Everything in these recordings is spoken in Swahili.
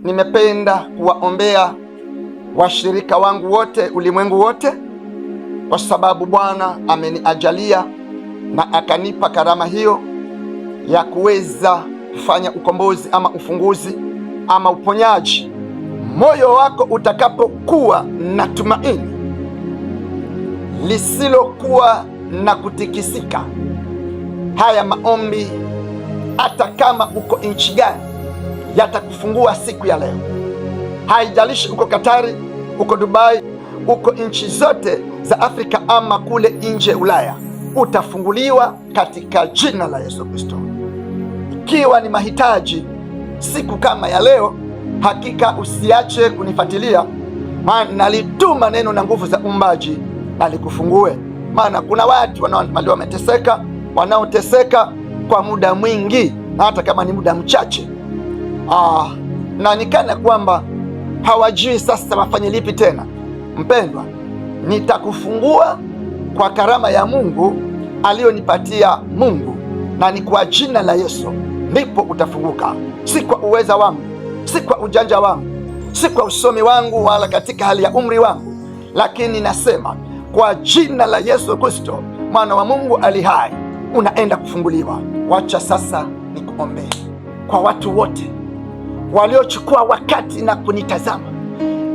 Nimependa kuwaombea washirika wangu wote ulimwengu wote, kwa sababu Bwana ameniajalia na akanipa karama hiyo ya kuweza kufanya ukombozi ama ufunguzi ama uponyaji. Moyo wako utakapokuwa na tumaini lisilokuwa na kutikisika, haya maombi, hata kama uko nchi gani, yatakufungua siku ya leo. Haijalishi uko Katari, uko Dubai, uko nchi zote za Afrika ama kule nje Ulaya, utafunguliwa katika jina la Yesu Kristo. Ikiwa ni mahitaji siku kama ya leo, hakika usiache kunifuatilia, maana nalituma neno na nguvu za uumbaji alikufungue. Maana kuna watu wameteseka, wanaoteseka kwa muda mwingi, hata kama ni muda mchache, na nikana kwamba hawajui sasa wafanye lipi tena. Mpendwa, nitakufungua kwa karama ya Mungu aliyonipatia Mungu, na ni kwa jina la Yesu ndipo utafunguka, si kwa uweza wangu, si kwa ujanja wangu, si kwa usomi wangu, wala katika hali ya umri wangu, lakini nasema kwa jina la Yesu Kristo, mwana wa Mungu ali hai, unaenda kufunguliwa. Wacha sasa nikuombee kwa watu wote waliochukua wakati na kunitazama.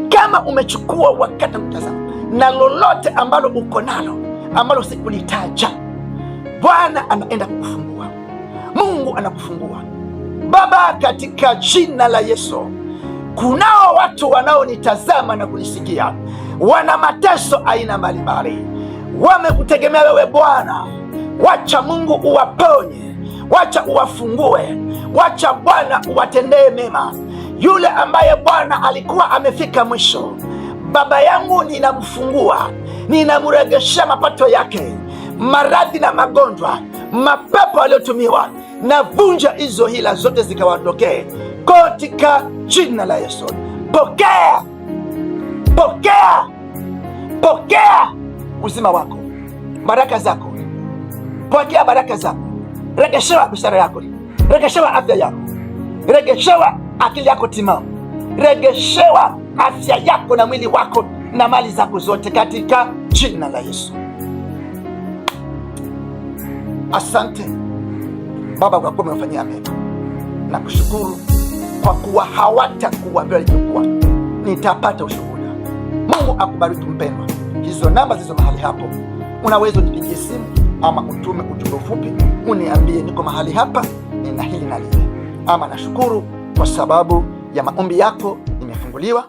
Kama umechukua wakati na kunitazama, na lolote ambalo uko nalo ambalo sikulitaja, Bwana anaenda kukufungua. Mungu anakufungua. Baba, katika jina la Yesu, kunao watu wanaonitazama na kunisikia, wana mateso aina mbalimbali, wamekutegemea wewe Bwana. Wacha Mungu uwaponye, wacha uwafungue, wacha Bwana uwatendee mema. Yule ambaye Bwana alikuwa amefika mwisho, baba yangu, ninamfungua, ninamregesha mapato yake, maradhi na magonjwa, mapepo aliyotumiwa, navunja hizo hila zote zikawadokee katika jina la Yesu. Pokea, pokea, pokea uzima wako, baraka zako, pokea baraka zako, regeshewa biashara yako, regeshewa afya yako, regeshewa akili yako timamu, regeshewa afya yako na mwili wako na mali zako zote katika jina la Yesu. Asante Baba kwa kuwa umefanyia mema na kushukuru kwa kuwa hawatakuwa vile walivyokuwa, nitapata ushuhuda. Mungu akubariki mpendwa. Hizo namba zilizo mahali hapo, unaweza unipigie simu ama utume ujumbe mfupi uniambie niko mahali hapa, nina hili na lile, ama nashukuru kwa sababu ya maombi yako nimefunguliwa.